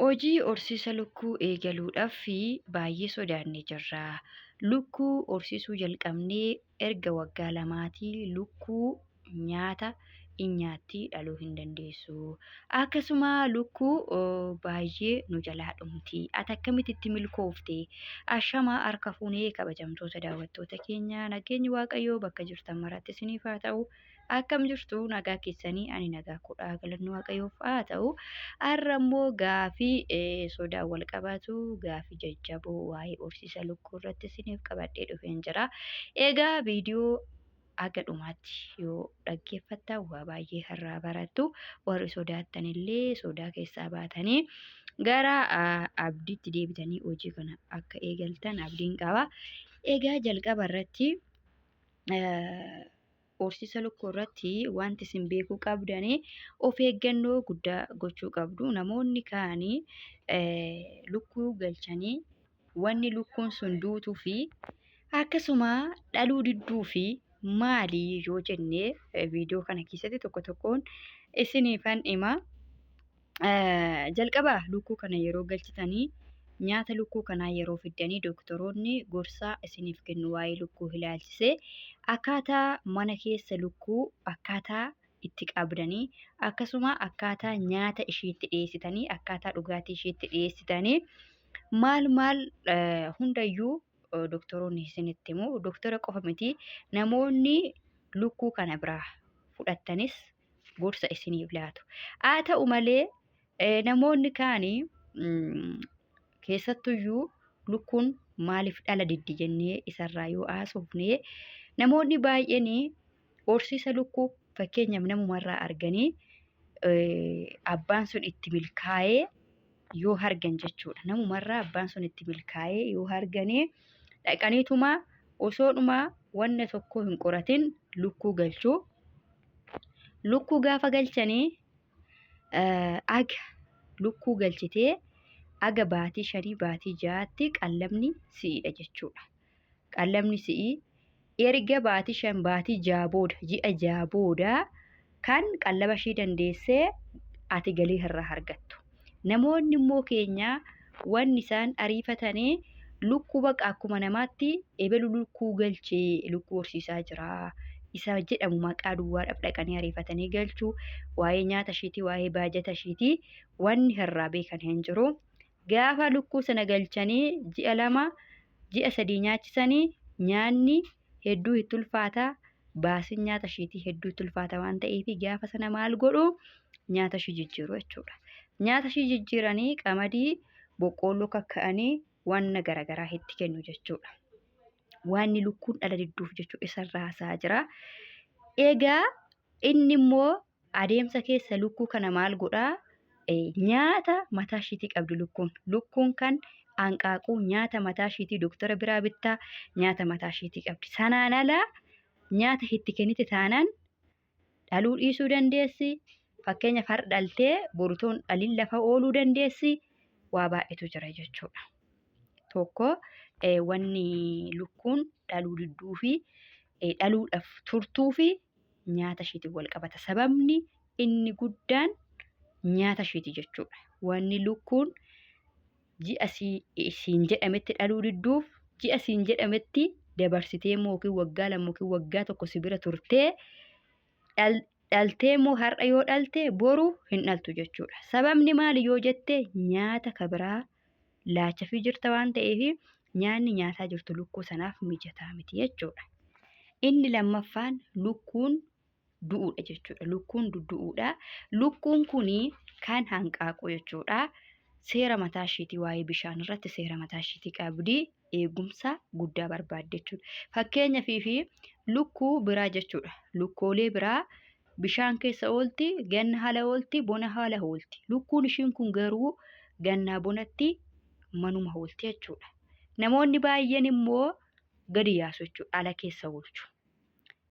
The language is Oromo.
Hojii horsiisa lukkuu eegaluudhaaf baay'ee sodaannee jirra. Lukkuu horsiisuu jalqabnee erga waggaa lamaatii lukkuu nyaata hin nyaatti dhaluu hin dandeessu. Akkasuma lukkuu baay'ee nu jalaa dhumti. Ati akkamitti itti milkoofte? Ashamaa harka fuunee kabajamtoota daawwattoota keenya, nageenyi Waaqayyoo bakka jirtan maratti isiniif haa ta'u. Akkam jirtu, nagaa keessanii? Ani nagaa kudhaa, galanni Waaqayyoof haa ta'u. Har'a immoo gaafii sodaan wal qabatu, gaafii jajjaboo waa'ee horsiisa lukkuu irratti isiniif qabadhee dhufeen jira. Egaa viidiyoo haga dhumaatti yoo dhaggeeffattan waa baay'ee irraa barattu. Warri sodaattan illee sodaa keessaa baatanii gara abdiitti deebitanii hojii kana akka eegaltan abdiin qaba. Egaa jalqaba irratti horsiisa lukkuu irratti wanti isin beekuu qabdanii of eeggannoo guddaa gochuu qabdu. Namoonni kaanii lukkuu galchanii wanni lukkuun sun duutuu fi akkasuma dhaluu didduu fi maali yoo jennee, viidiyoo kana keessatti tokko tokkoon isiniifan hima. Jalqaba lukkuu kana yeroo galchitanii, nyaata lukkuu kanaa yeroo fiddanii, doktoroonni gorsaa isiniif kennu waa'ee lukkuu ilaalchisee, akkaataa mana keessa lukkuu akkaataa itti qabdanii, akkasuma akkaataa nyaata ishiitti dhiyeessitanii, akkaataa dhugaatii ishiitti dhiyeessitanii, maal maal hundayyuu doktoroonni isinitti himu. Doktora qofa miti, namoonni lukkuu kana biraa fudhattanis gorsa isiniif laatu. Haa ta'u malee namoonni kaanii, keessattuyyuu lukkuun maaliif dhala diddi jennee isarraa yoo haasofne, namoonni baay'een horsiisa lukkuu fakkeenyaaf namumarraa arganii, abbaan sun itti milkaa'ee yoo argan jechuudha. Namumarraa abbaan sun itti milkaa'ee yoo arganii, dhaqaniituma osoodhuma wanna tokko hin qoratin lukkuu galchuu. Lukkuu gaafa galchanii, aga lukkuu galchitee aga baatii 5, baatii 6tti qallabni si'iidha jechuudha. Qallabni si'ii erga baatii 5, baatii 6 booda, ji'a 6 booda kan qallaba ishii dandeessee ati galii irraa argattu. Namoonni immoo keenya wanni isaan ariifatanii lukkuu baqa akkuma namaatti ebelu lukkuu galchee lukkuu horsiisaa jira isa jedhamu maqaa duwwaadhaaf dhaqanii ariifatanii galchuu. Waa'ee nyaata ishiitii, waa'ee baajata ishiitii wanni irraa beekan hin jiru. Gaafa lukkuu sana galchanii ji'a 2, ji'a 3 nyaachisanii, nyaanni hedduu itti ulfaata, baasiin nyaata ishiitii hedduu itti ulfaata waan ta'eef, gaafa sana maal godhu? Nyaata ishii jijjiiru jechuudha. Nyaata ishii jijjiiranii qamadii, boqqoolloo kakka'anii wanna garaagaraa itti kennu jechuudha. Waanni lukkuun dhala didduuf jechuudha isarraa haasa'aa jira. Egaa inni immoo adeemsa keessa lukkuu kana maal godhaa? Nyaata mataa ishiitii qabdi lukkuun. Lukkuun kan hanqaaquu nyaata mataa ishiitii doktora biraa bittaa nyaata mataa ishiitii qabdi. Sanaan alaa nyaata itti kennite taanaan dhaluu dhiisuu dandeessi. Fakkeenyaaf har'a dhaltee borutoon dhaliin lafa ooluu dandeessi. Waa baay'eetu jira jechuudha. Tokko, wanni lukkuun dhaluu didduu fi dhaluudhaaf turtuu fi nyaata ishiitiin wal qabata. Sababni inni guddaan nyaata ishiiti jechuudha. Wanni lukkuun ji'a siin jedhametti dhaluu didduuf, ji'a siin jedhametti dabarsitee immoo yookiin waggaa 2 yookiin waggaa 1 si bira turtee dhaltee immoo, har'a yoo dhalte boru hin dhaltu jechuudha. Sababni maali yoo jette, nyaata kabiraa laachafii jirta waan ta'eef, nyaanni nyaataa jirtu lukkuu sanaaf mijataa miti jechuudha. Inni lammaffaan lukkuun du'uudha jechuudha. Lukkuun du'uudha. Lukkuun kuni kan hanqaaquu jechuudha. Seera mataa ishiitii waa'ee bishaan irratti seera mataa ishiitii qabdi. Eegumsa guddaa barbaadde jechuudha. Fakkeenyaaf fi lukkuu biraa jechuudha. Lukkoolee biraa bishaan keessa oolti, ganna haala oolti, bona haala oolti. Lukkuun ishiin kun garuu gannaa bonatti manuma oolti jechuudha. Namoonni baay'een immoo gadi yaasu jechuudha. Ala keessa oolchu.